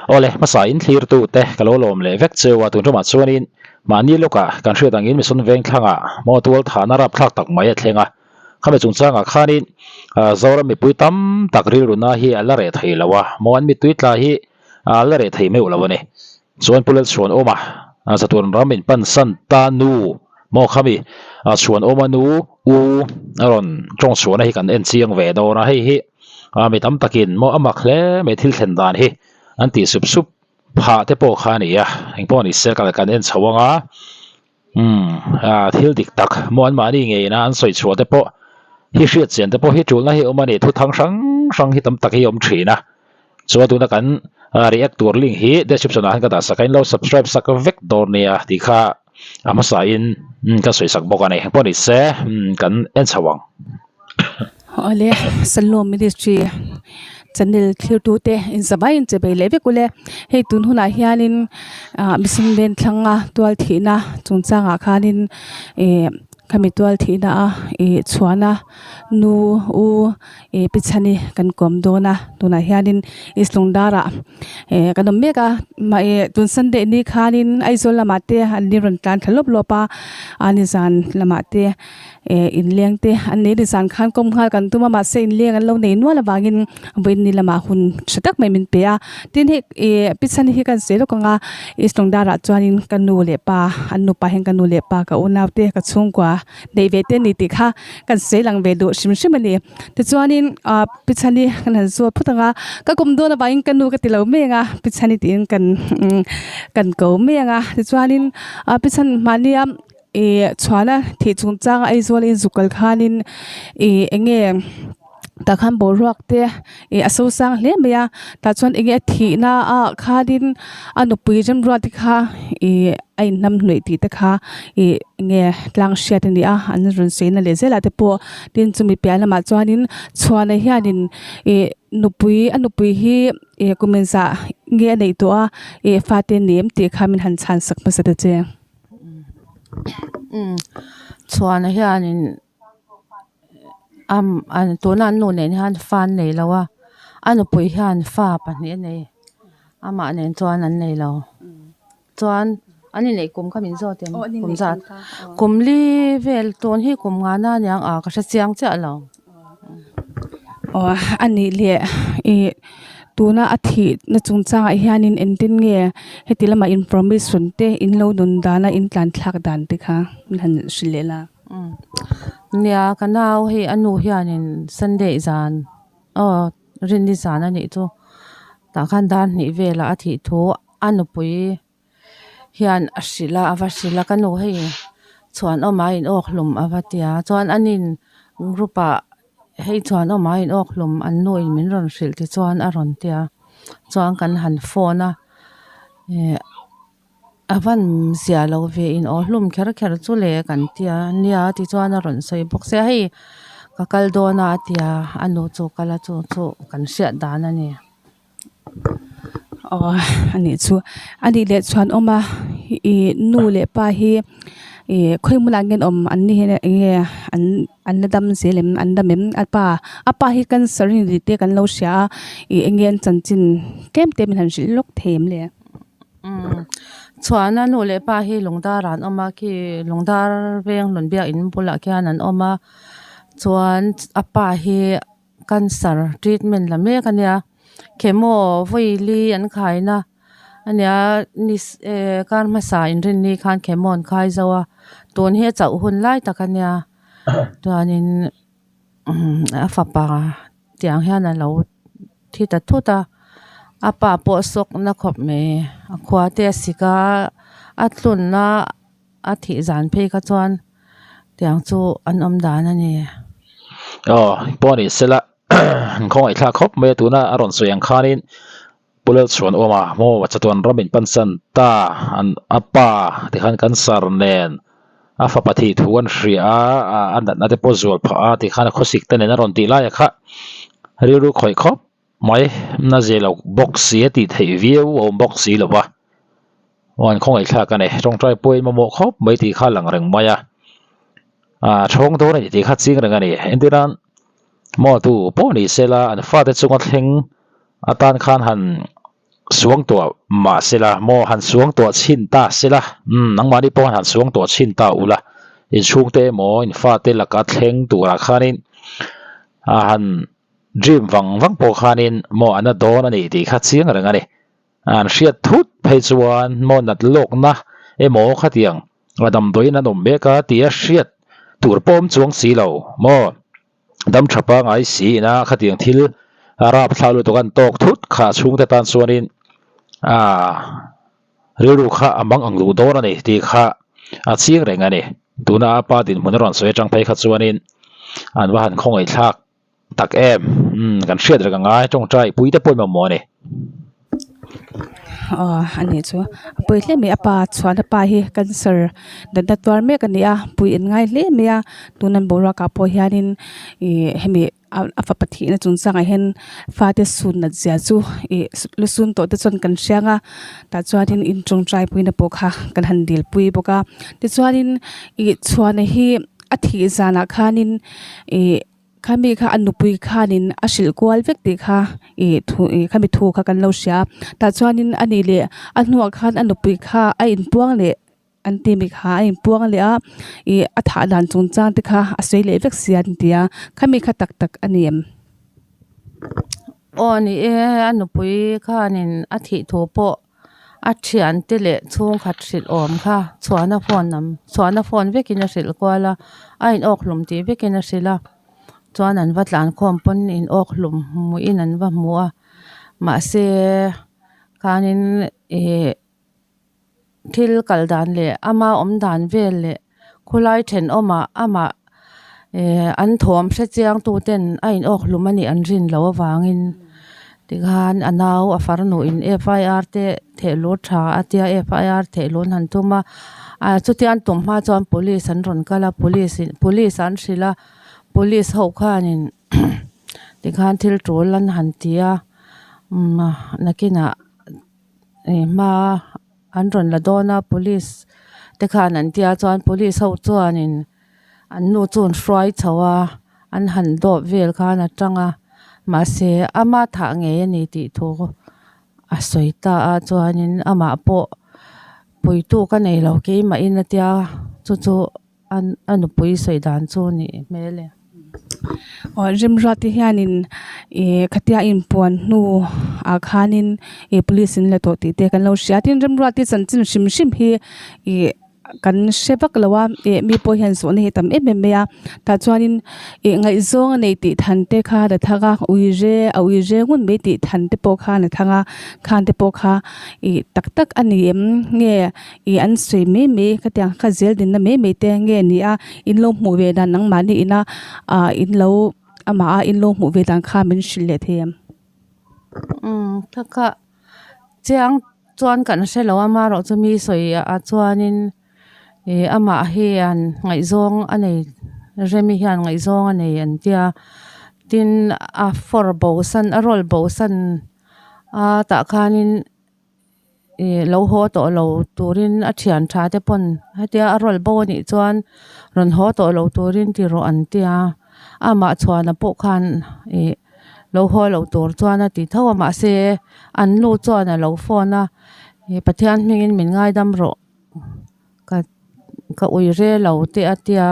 Awle, hmasa in thlir tu te ka lo lawm leh vek cheu a, tun ṭumah chuanin mahni lawkah kan hriat angin Mission Vengthlangah maw tual thahna rapthlak tak mai a thleng a, khami chungchangah khanin Zoram mipui tam tak rilruna hi a la reh thei lo a, maw an mittui tla hi a la reh thei meuh lo a ni. Chuan Pu Lalchhuanawma Zatuan ram in pansan ta nu maw khami Chhuanawma nu u a rawn tawng chhuahna hi kan en chiang ve dawn a, hei hi mi tam takin maw a mak hle mai thil thlen dan hi an tih sup sup phah te pawh kha a ni a, engpawh ni se kan en chho ang a, umm thil dik tak maw anmahni ngeiin a an sawi chhuah te pawh hi hriat chian te pawh hi tulna hi a awm a ni, thuthang hrang hrang hi tam tak hi a awm thin a. Chuan tuna kan react tur link hi description ah khan ka dah sak a, in lo subscribe sak vek dawn nia tih kha a hmasa in ka sawi sak bawk a ni. Engpawh ni se kan en chho ang. Awle Salom Ministry channel thlir tu te in zavai in che bei leh vek ule. Hei tun hunah hianin ah mihring venthlanga tual thihna chungchangah khanin ih khami tual thihna a ih chhuahna nu u. Ih pichhani kan kawm dawn a tunah hianin east lungdarah eh kan awm mek a mah ih tun sunday ni khanin Aizawl lamah te an ni rawn tlan thla lawp lawp a a nizan lamah te eh inleng te an nei nizan khan kawm nghal kan tum a mahse inleng an lo nei nual avangin vawiin ni lamah hun tha tak mai min pe a tin hei ih pichhani hi kan sawi lawk ang a east lungdarah chuanin ka nu leh pa an nupa hian ka nu leh pa ka unau te ka chhungkua. Neih ve te ni tih kha kan sawi lang ve duh hrim hrim a ni. Tichuanin ah Pichhani kan han zawt phawt ang a, ka kum dawn avangin ka nu ka ti lo mai ang a, Pichhani tiin kan kan ko mai ang a. Tichuanin ah Pichhan mahnia ih chhuahna thih chungchanga Aizawl a inzuk kal khanin ih eng nge tah khan boruak te ih a sosang hle mai a, tah chuan eng nge a thihna ah khanin a nupui remruat te kha ih a inhnam hnuih tih te kha ih eng nge tlang hriat a ni a an rawn sawi na leh zel ah te pawh tin chumi piah lamah chuanin chhuana hianin ih nupui a nupui hi ih kum engzah nge a neih tawh a ih fate a ni em tih kha min han chhan sak hmasa ta che. Chhuana hianin. Tuna an nu nen hian fa an nei lo a, a nupui hian fa pahnih a nei, amah nen chuan an nei lo. Chuan an inneih kum kha min zawt em? Kum zat kum li vel tun hi kum nga na aniang a ka hre chiang chiah lo. Aw a nih leh ih tuna a thih na chungchangah hianin engtin nge heti lamah in promise rawn te in lo nun dana in tlan thlak dan te kha min han hrilh leh la. Nia ka nau hei a nu hianin Sunday zan aw rinni zan a nih chu tah khan dar hnih velah a thih thu a nupui hian a hrilh a a va hrilh a ka nu hei chhuanawm a in awk hlum a va ti a chuan anin group ah hei chhuanawm a in awk hlum an nu in min rawn hrilh ti chuan a rawn ti a chuan kan han phone a eh. A van zia lo ve in aw hlum kher kher chu le kan tia nia tichuan a rawn sawi bawk sia hei ka kal dawn a a tia a nu chu kal a chu chu kan hriat dan a ni. Aw a nih chu a nih leh chuan awm a ih nu leh pa hi ih khawi hmunah nge an awm an ni hian eng nge an an la dam zel em an dam em a pa a pa hi cancer a ni tih te kan lo hria a ih eng nge an chanchin tlem te min han hrilh lawk thei em le. Chhuahna nu leh pa hi lungdar ah an awm a khi lungdar veng hlun biakinn bulah khian an awm a chuan a pa hi cancer treatment la mek a nia chemo vawi li an khai na a nia ni eh kar hmasa inrinni khan chemo an khai zo a tun hi a chauh hun lai tak a nia chuanin a fapa tiang hian a lo thi ta thut a a pa pawh sawk na khawp mai a khua te a sik a a tlunna a thih zan phei kha chuan tiang chu an awm dan a ni. Aw pawh ni sela khawngaih thlak khawp mai a tuna a rawn sawi ang khanin Pu Lalchhuanawma maw chatuan ram in pansan ta an a pa tikhan cancer nen a fapa thih thu an hria a a natna te pawh zual phah a tikhan a khawsik te nen a rawn tih lai a kha rilru khawih khawp mai na zia lo bawk si a tih theih viau a awm bawk si lo va aw an khawngaih thlak a ni tawngtai pawhin mamawh khawp mai tih kha a lang reng mai a ah thawng dawn a ni tih kha ching reng a ni entirnan maw tu pawh ni sela an fate chunga thleng atan khan han. Suangtuah mah sela maw han suangtuah chhin ta sela, umm nangmahni pawh han suangtuah chhin ta ula, inchhungte emaw in fate laka thleng turah khanin a han dream vang vang pawh khanin maw a na dawn a ni tih kha chiang reng a ni. An hriat thut phei chuan maw nat lawkna emaw khatiang a damdawiin an awm mek a tia hriat tur pawh awm chuang si lo maw. Dam tha pangai si ina khatiang thil rapthlak lutuk an tawk thut kha chhungte tan chuanin aaa rilru kha a mang ang duh dawn a ni tih kha a chiang reng a ni. Tuna a pa dinhmun a rawn sawi atang phei kha chuanin an va han khawngaihthlak tak em umm kan hriat reng angai tawngtai pui te pawh i mamawh a ni. Aw a nih chu a pawi hle mai a pa chhuan a pa hi cancer natna tuar mek a ni a pui an ngai hle mai a tuna boruak ah pawh hianin ih hemi a fapa thihna chung changah hian fate sun nat zia chu ih lu sun tawh te chuan kan hriang a tah chuanin in tawngtai puina pawh kha kan han dil pui bawk a tichuanin ih chhuana hi a thih zanah khanin ih. Khami kha a nupui khanin a hrilh kual vek tih kha ih thu ih khami thu kha kan lo hria a tah chuanin a nih leh a hnuah khan a nupui kha a inpuang leh an ti mi kha a inpuang leh a ih a thah dan chung chang te kha a sawi leh vek sia an ti a khami kha tak tak a ni em? Aw ni e a nupui khanin a thih thu pawh a thiante leh chhungkhat hrilh awm kha chhuahna phone lam chhuahna phone vekin a hrilh kual a a in awk hlum tih vekin a hrilh a chuan an va tlan khawm pawn in awk hlum hmuhin an va hmu a mahse khanin ih thil kal dan leh ama awm dan vel leh khawlai thenawmah amah eh an thawm hre chiang tu ten a in awk hlum a nih an rin loh avangin tikhan a nau a farnu in F I R te theh lut tha a tia F I R theh lut han tum a ah chutia an tum hma chuan police an rawn kal a police in police an hrilh a police ho khanin tikhan thil tul an han ti a umm nakinah ih hma. An rawn la dawn a police te khan an tia chuan police ho chuanin an nu chu an hruai chho a an han dawp vel khan a tang a mahse ama thah ngei a ni tih thu a sawi ta a chuanin amah pawh puitu ka nei lo keimah in a tia chu chu. A nupui sawi dan chu a nih hmel e. Aw Remruati hianin ih khatia inpuan hnu ah khanin ih police in la tawh tih te kan lo hria a tin Remruati chanchin hrim hrim hi ih kan hre vak lo a ih mi pawh hian zawhna hi a tam em em mai a tah chuanin ih ngaihzawng a nei tih than te kha la thang a uire a uire ngun mai tih than te pawh khan a thang a khan te pawh kha ih tak tak a ni em nge. Ih an sawi mai mai khatiang kha zel dinna mai mai te nge ni a in lo hmuh ve dan nangmahni ina ah in lo amah a in lo hmuh ve dan kha min hrilh leh thei em? Umm thaka chiang chuan kan hre lo a amaherawh chu mi sawi ah chuanin ih amah hian ngaihzawng a nei Remi hian ngaihzawng a nei an tia tin a fawr bo san a rawl bo san a tah khanin. Ih lo haw tawh lo turin a thian tha te pawn hetia a rawl bo anih chuan rawn haw tawh lo turin ti rawh an tia amah chhuana pawh khan ih lo haw lo tur chuan a ti tho a mahse an nu chuan a lo phone a ih Pathian hmingin min ngaidam rawh ka ka ui re lo te a tia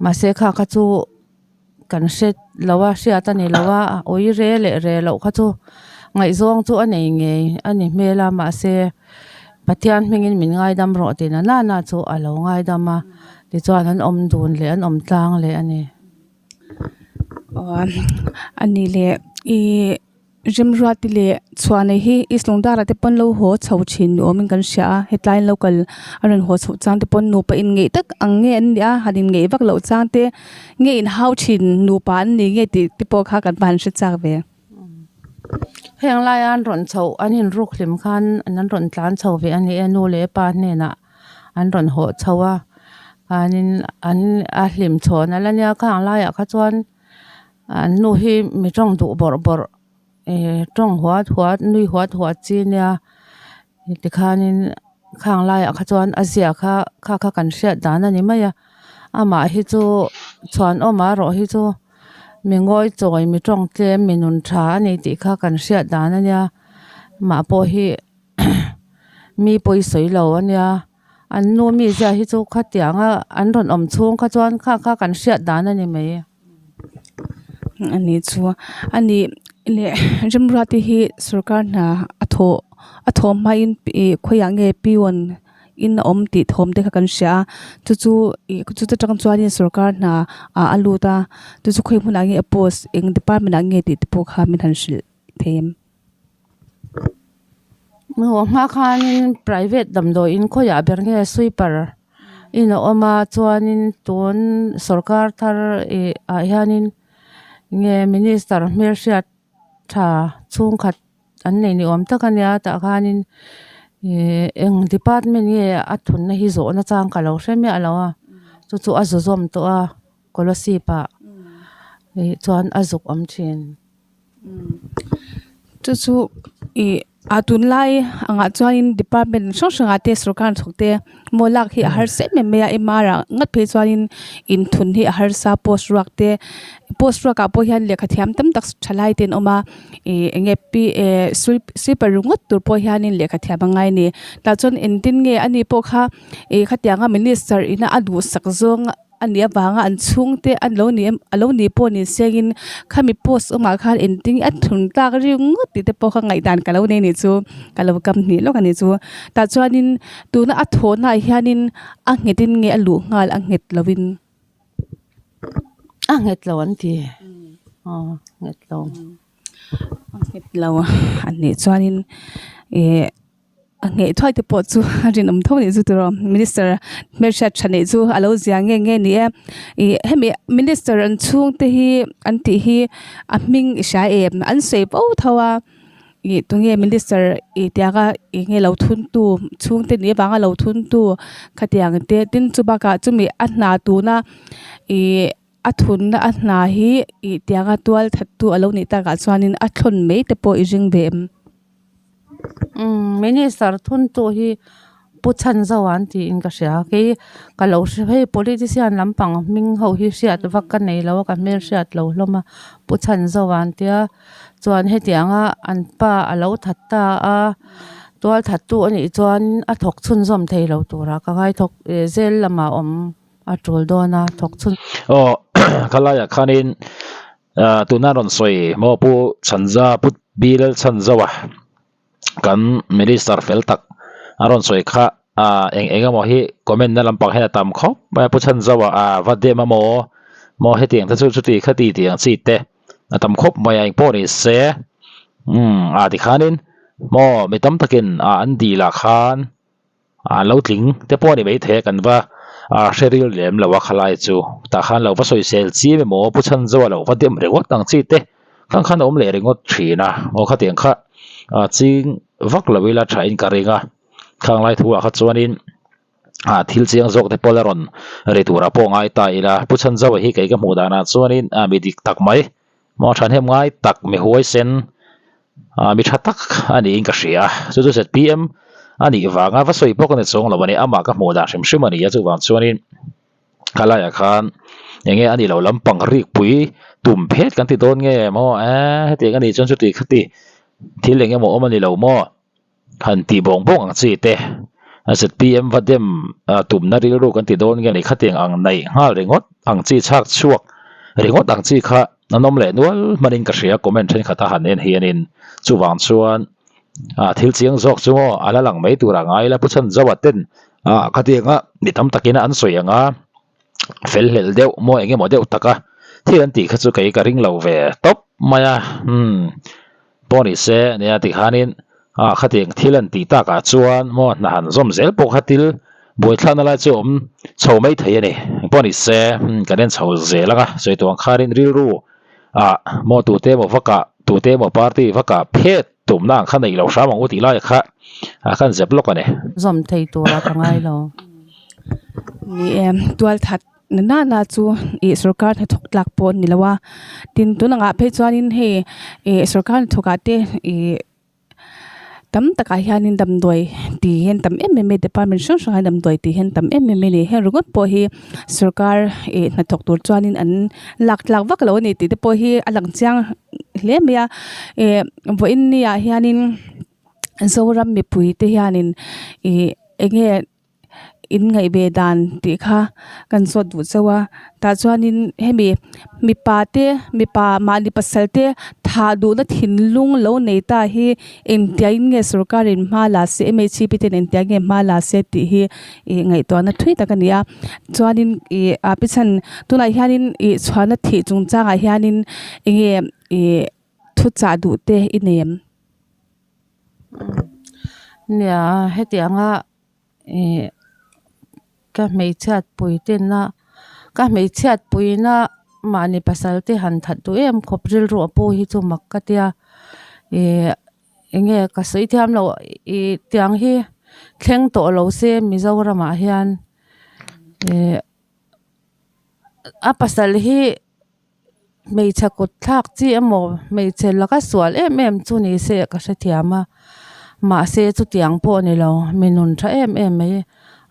mahse kha kha chu. Kan hre lo a hriat a ni lo a ui re leh re loh kha chu ngaihzawng chu a nei ngei a ni hmel a mahse Pathian hmingin min ngaidam rawh tih na nana chu a lo ngaidam a tichuan an awm dun leh an awm tlang leh a ni. Aw a ni leh ih. Remruati leh chhuanei hi East Lungdara te pawn lo haw chho thin ni awmin kan hria a hetlai lo kal a rawn haw chhoh chang te pawn nupa inngeih tak ang nge an nih a han inngeih vak loh chang te nge inhau thin nupa an ni nge tih te pawh kha kan va han hre chak ve. Heng laia an rawn chhoh an inruk hlim khan an rawn tlan chho ve a ni e nu leh pa hnenah an rawn haw chho a khanin an a hlim chhawn a la nia khang laiah kha chuan. An nu hi mi tawng duh bawrh bawrh eh tawng huat huat nui huat huat chi ania tikhanin khang laiah kha chuan a zia kha kha kha kan hriat dan a ni mai a amah hi chu chhuanawm a rawh hi chu mi ngawi chawi mi tawng tlem mi nun tha a ni tih kha kan hriat dan a nia. Mah pawh hi mi pawi sawi lo a nia. An nu mi zia hi chu khatianga an rawn awm chhung kha chuan kha kha kan hriat dan a ni mai. A nih chu a nih leh Remruati hi sorkar hna a thawh a thawh hmain ih khawiah nge peon in a awm tih thawm te kha kan hria a chu chu ih chu ta tang chuanin sorkar hna ah a lut a chu chu khawi hmunah nge a post eng department ah nge tih te pawh kha min han hrilh thei em. Hmuh hma khanin private damdawiin khawiah ber nge sweeper in a awm a chuanin tun sorkar thar ih ah hianin nge minister hmelhriat tha chhungkhat an nei ni awm tak a nia tah khanin ih eng department nge a thunna hi zawhna chang ka lo hre miah lo a chu chu a zu zawm tawh a kolasib ah ih chuan a zuk awm thin. Chu chu ih a tunlai angah chuanin department hrang hrangah te sorkar hnathawk te maw lak hi a harsa em em mai a M R ah ngat phei chuanin inthun hi a harsa post ruak te post ruak ah pawh hian lehkha thiam tam tak thalai te an awm a ih eng nge p eh sweeper ringawt tur pawh hianin lehkha thiam a ngai a ni tah chuan engtin nge ani pawh kha ih khatianga minister ina a duhsak zawng a nih avanga an chhungte an lo ni em a lo nih pawh ni sengin khami post awmah khan engtin a thun tlak ringawt tih te pawh kha ngaihdan ka lo nei anih chu ka lo kam hnih lawk anih chu tah chuanin tuna a thawhna ah hianin a nghet in nge a luh nghal a nghet lovin. A nghet lo an ti aw nghet lo. A nghet lo a nih chuanin ih. A ngheh thuai te pawh chu a rinawm tho anih chu tiraw minister hmelhriat tha neih chu a lo zia nge nge ni e ih hemi minister an chhung te hi an tih hi a hming i hria em an sawi fo tho a ih tunge minister ih tianga eng nge lo thun tu chhungte nih avanga lo thun tu khatiang te tin chu bakah chumi a hna tuna ih a thunna a hna hi ih tianga tual that tu a lo nih takah chuanin a thlawn mai te pawh i ring ve em. Umm minister thuntu hi pu chhanzo an tiin ka hria kei ka lo hre hei politician lampang hming ho hi hriat vak ka nei lo a ka hmel hriat lo hlawm a pu chhanzo an tia chuan hetianga an pa a lo that ta a tual that tu anih chuan a thawk chhunzawm thei lo turah ka ngai thawk zel lamah awm a tul dawn a thawk chhun. Aw khalaiah khanin Tuna rawn sawi maw Pu Chhanza Pu Bilal Chhanzoa kan Minister fel tak a rawn sawi kha eng eng emaw hi comment na lampang hian a tam khawp mai a Pu Chhanzoa a va dem a maw maw hetiang te chu chuti khati tih ang chi te a tam khawp mai a engpawh ni se umm a tikhanin maw mi tam takin a an dil ah khan. A lo tling te pawh a ni maithei a kan va hre ril lem lo a khalai chu tah khan lo va sawisel chiam emaw pu chhanzo a lo va dem ringawt ang chi te khang khan a awm leh ringawt thin a aw khatiang kha ching vak lo ila tha in ka ring a khang lai thu ah kha chuanin ah thil chiang zawk te pawh la rawn ri turah pawh ngai ta ila pu chhanzo hi kei ka hmuh danah chuanin mi dik tak mai maw thahnem ngai tak mi huaisen Ah mi tha tak a niin ka hria a, chu chu zpm a nih vanga va sawi bawk a ni chuang lo a ni, amah ka hmuh dan hrim hrim a ni a, chuvang chuanin khalaiah khan eng nge a nih loh lampang rikpui tum phet kan ti dawn nge maw eee hetiang a nih chuan chuti khati thil eng emaw awm a ni lo maw han tih bawng bawng ang chi te zpm va dem tumna rilru kan ti dawn nge ni khatiang ang neih nghal ringawt ang chi chhak chhuak ringawt ang chi kha. An awm leh nual hmanin ka hria comment thenkhat a han en hianin chuvang chuan ah thil chiang zawk chu maw a la lang mai tur a ngai ila pu chhanzoa ten ah khatianga mi tam takin an sawi ang a fel hlelh deuh maw eng emaw deuh taka thil an tih kha chu kei ka ring lo ve tawp mai a umm pawh ni se nia tikhanin ah khatiang thil an tih takah chuan maw hna han zawm zel pawh kha thil buaithlakna lai chu a awm chho mai thei a ni engpawh ni se kan en chho zel ang a sawi tawh ang khanin rilru ah maw tute emaw vakah tute emaw party vakah phet tumna ang kha neih loh hram ang u tih lai kha ah khan zep lawk a ni. Zawm thei tura ka ngai lo. Ni e, tualthat na nana chu ih sorkar hnathawk tlak pawh a ni lo a, tin tun angah phei chuanin hei ih sorkar hnathawk ah te ih tam takah hianin damdawi tih hian tam em em mai department hrang hrangah damdawi tih hian tam em em mai a ni heng ringawt pawh hi sorkar ih hnathawk tur chuanin an lak tlak vak lo a ni tih te pawh hi a lang chiang hle mai a ih vawiin ni ah hianin. Zoram mipui te hianin ih eng nge in ngaih ve dan tih kha kan zawt duh chauh a tah chuanin hemi mipa te mipa mahni pasal te thah duhna thinlung lo nei ta hi engtiangin nge sorkar in hma la se M H P ten engtiang nge hma la se tih hi ih ngaihtuahna thui tak a ni a chuanin ih ah pi chhan tunah hianin ih chhuahna thih chungchangah hianin eng nge ih thuchah duh te i nei em? Nia hetianga ih ka hmeichhiat pui tena ka hmeichhiat puina mahni pasal te han that duh em khawp rilru a pu hi chu mak ka tia ih eng nge ka sawi thiam loh ih tiang hi thleng tawh lo se Mizoramah hian ih a pasal hi. Hmeichhe kut thlak chi emaw hmeichhe laka sual em em chu ni se ka hrethiam a mahse chutiang pawh a ni lo mi nun tha em em mai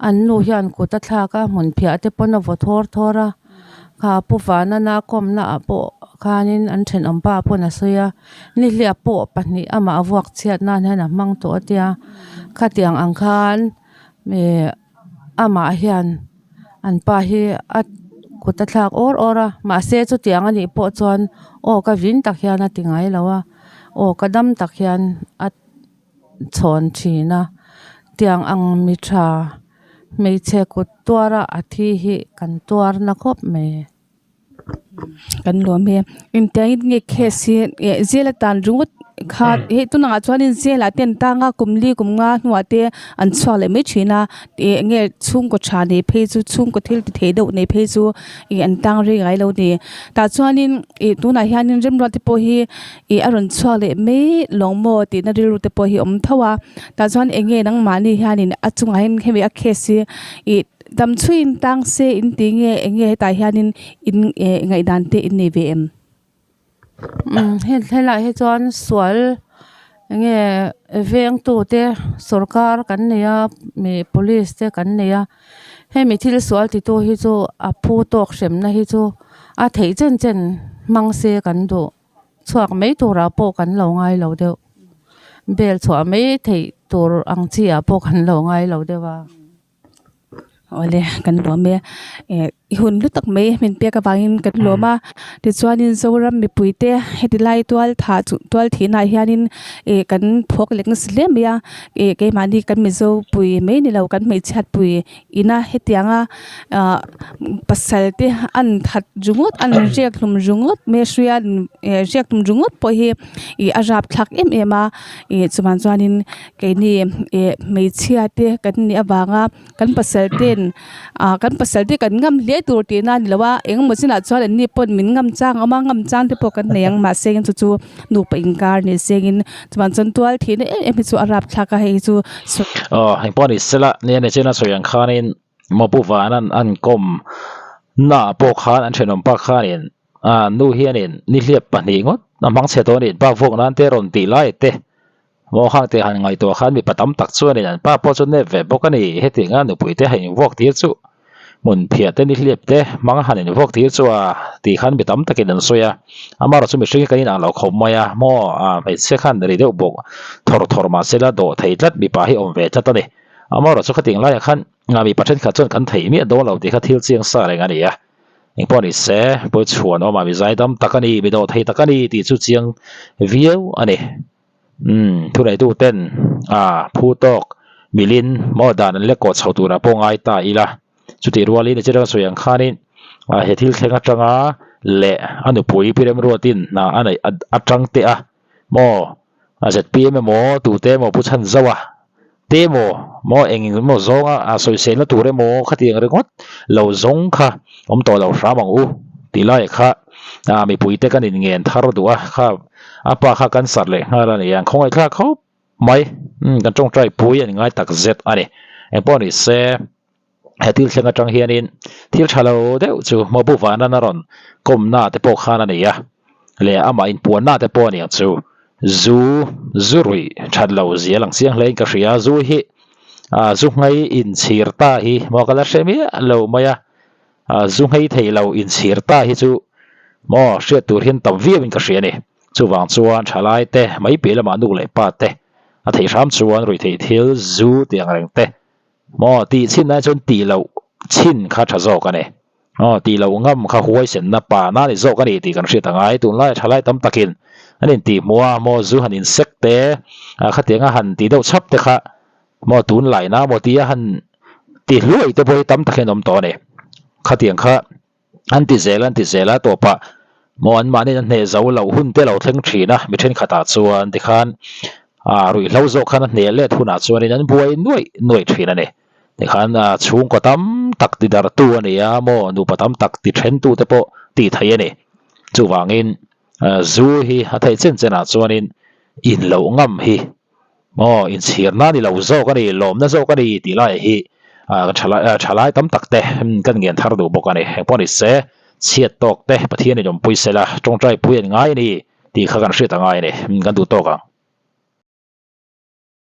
an nu hian kut a thlak a hmun phiah te pawn a vaw thawr thawr a kha pu vanana kawmna ah pawh khanin an thenawm pa pawn a sawi a nihliap pawh pahnih amah a vuak chhiat nan hian a hmang tawh a tia khatiang ang khan ih amah hian. An pa hi a kut a thlak awr awr a mahse chutiang a nih pawh chuan aw ka vin tak hian a ti ngai lo a aw ka dam tak hian a chhawn thin a tiang ang mi tha hmeichhe kut tuara a thi hi kan tuar na khawp mai. Kan lawm e. Engtiangin nge case hi eh zela tan ringawt kha hei tunangah chuanin zelah te an tang a kum li kum nga hnuah te an chhuak leh mai thin a ih eng nge chhungkaw tha nei phei chu chhungkaw thil ti thei deuh nei phei chu ih an tang rei ngai lo a ni. Tah chuanin ih tunah hianin remruat te pawh hi ih a rawn chhuak leh mai lawng maw tihna rilru te pawh hi a awm tho a tah chuan eng nge nangmahni hianin a chungah hian hemi a case hi ih. Dam chhuiin tang se in ti nge eng nge hetah hianin in eh ngaihdan te in nei ve em? Umm heng helaiah hi chuan sual eng nge vengtu te sorkar kan nei a ih police te kan nei a hemi thil sual titu hi chu a phu tawk hremna hi chu a theih chen chen hmang se kan duh chhuak mai turah pawh kan lo ngai lo deuh bel chhuah mai theih tur ang chi ah pawh kan lo ngai lo deuh a. Awle kan lawm e eh i hun hlu tak mai min pek avangin kan lawm a tichuanin Zoram mipui te heti lai tual thah chu tual thihna ah hianin ih kan phawk lek nasa hle mai a ih keimahni kan mizo pui mai ni lo kan hmeichhiat pui ina hetianga ah pasal te an that ringawt an riak hlum ringawt mai a hruia eh riak hlum ringawt pawh hi ih a rapthlak em em a ih chuvang chuanin. Keini ih hmeichhia te kan nih avanga kan pasal ten ah kan pasal te kan ngam hle tur tihna a ni lo a engemaw chinah chuan an ni pawn min ngam chang a awm a ngam chang te pawh kan nei ang mahse chu chu nupa inkar ni sengin chuan chuan tual thihna em em hi chu a rapthlak a hei hi chu. Aw engpawh ni sela nia ni china sawi ang khanin Mapu Vanan an kawm naah pawh khan an thenawm pa khanin ah nu hianin nihliap pahnih ngawt a hmang chhe tawh a ni bak vuak nan te rawn tih lai te. Maw khang te han ngaihtuah khan mipa tam tak chuanin an pa pawh chu nep ve bawk a ni. Hetianga nupui te han invuak tir chu hmun phiah te nihliap te hmang han invuak tir chu a tih khan mi tam takin an sawi a. Amaherawhchu chu mihring hi kan inang lo khawp mai a, maw a hmeichhia khan ri deuh bawk thawr thawr mahse la dawh thei tlat mipa hi awm ve tlat a ni. Amaherawhchu khatiang laiah khan mipa thenkhat chuan kan theih miah dawn lo tih kha thil chiang sa reng a ni a. Engpawh ni se, Pawichhuan awmah mi zaidam tak a ni, mi dawh thei tak a ni tih chu chiang viau a ni. Umm, thuneitu ten a phu tawk milin maw dan an lek kawh chho turah pawh ngai ta ila. Chutih rualin i chirang sawi ang khanin he thil thleng atanga leh a nupui Pi Remruatin hna a neih atang teh a maw a zpm emaw tute emaw pu chhan zauh a te emaw maw eng emaw zawnga a sawiselna tur emaw khatiang ringawt lo zawng kha awm tawh lo hram ang u tih lai kha ah mipuite kan inngen thar duh a kha a pa kha cancer leh nghal a ni ang khawngaihthlak khawp mai umm kan tawngtai pui an ngai tak zet a ni engpawh ni se he thil thleng atang hianin thil tha lo deuh chu Mabu Vanan a rawn kawmna te pawh khan a nei a leh amah inpuanna te pawh a ni ang chu zu zu ruih that lo zia lang chiang hle in ka hria zu hi ah zu nghei inchhir ta hi maw ka la hre miah lo mai a ah zu nghei thei lo inchhir ta hi chu maw hriat tur hian tam viau in ka hria a ni chuvang chuan thalai te mai piah lamah nu leh pa te. A theih hram chuan ruihtheih thil zu tih ang reng te maw tih chhin ai chuan tih loh chhin kha tha zawk a ni. Aw tih loh ngam kha huaisenna pa na ni zawk a ni tih kan hriat a ngai. Tunlai thalai tam takin an intih hmuh a maw zu han insek te khatianga han tih deuh chhap te kha maw tunlaina maw tia han ti hluai te pawh hi tam takin an awm tawh a ni. Khatiang kha An ti zel an ti zel a tawpah maw an mahni an hneh zo loh hun te lo thleng thin a, mi thenkhatah chuan tikhan ah ruihhlo zawk khan a hneh let hunah chuanin an buai nuaih nuaih thin a ni. Tikhan ah chhungkaw tam tak ti darhtu a ni a maw nupa tam tak ti thentu te pawh tih theih a ni. Chuvangin zu hi a theih chen chenah chuanin in loh ngam hi Aw, inchhirna a ni lo zawk a ni, lawmna zawk a ni tih lai hi thalai thalai tam tak te kan ngen thar duh bawk a ni. Engpawh ni se, chhiat tawk te Pathian in awmpui sela, tawngtai pui an ngai a ni tih kha kan hriat a ngai a ni, kan duh tawk ang.